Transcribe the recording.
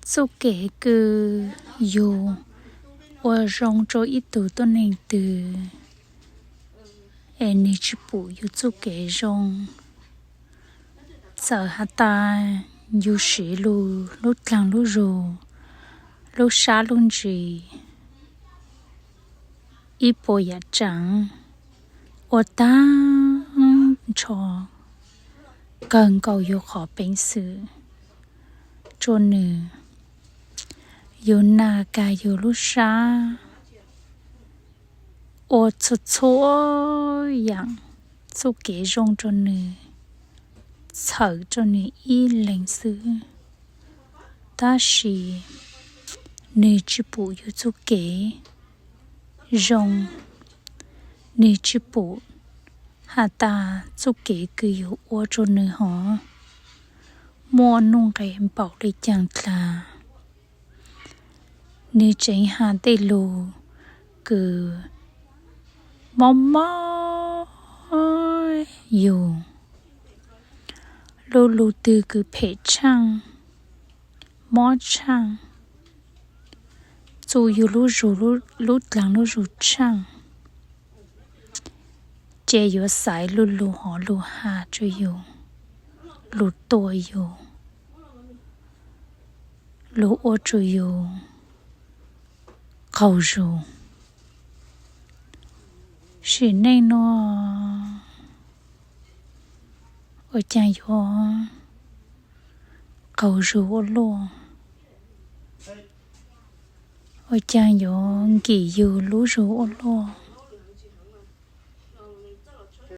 Txuj kev kws yug ua zoo rua ib tug tuab neeg twg es nwg tsi pum yug txuj kev zoo, txawm has tas yug siv lug lub dlaag lub zug, lub sab lub ntsws, ib puas yaam tsaav ua taag nrho kawg nkaus yug qhov peev xwm rua nwg, yug nag kag yug lub sab, ua txhua txhua yaam txuj kev zoo rua nwg, txhawm rua nwg ib leeg xwb, tab sis nwg tsi pum yug txuj kev zoo, nwg tsi pum has tas txuj kev kws yug ua rua nwg hov muaj nuj nqes npaum le caag dlaag. Nwg tseev has tej lug kws mob mob yug, lub lug twg kws phem tshaaj, mob tshaaj, txu yug lub zug, lub dlaag lub zug tshaaj, ces yuav xaiv lug lug hov lug has rua yug, lug tua yug, lug ua rua yug qaug zug. Sim neej nuav ua caag yuav qaug zug ua luaj, ua caag yuav nkim yug lub zug ua luaj.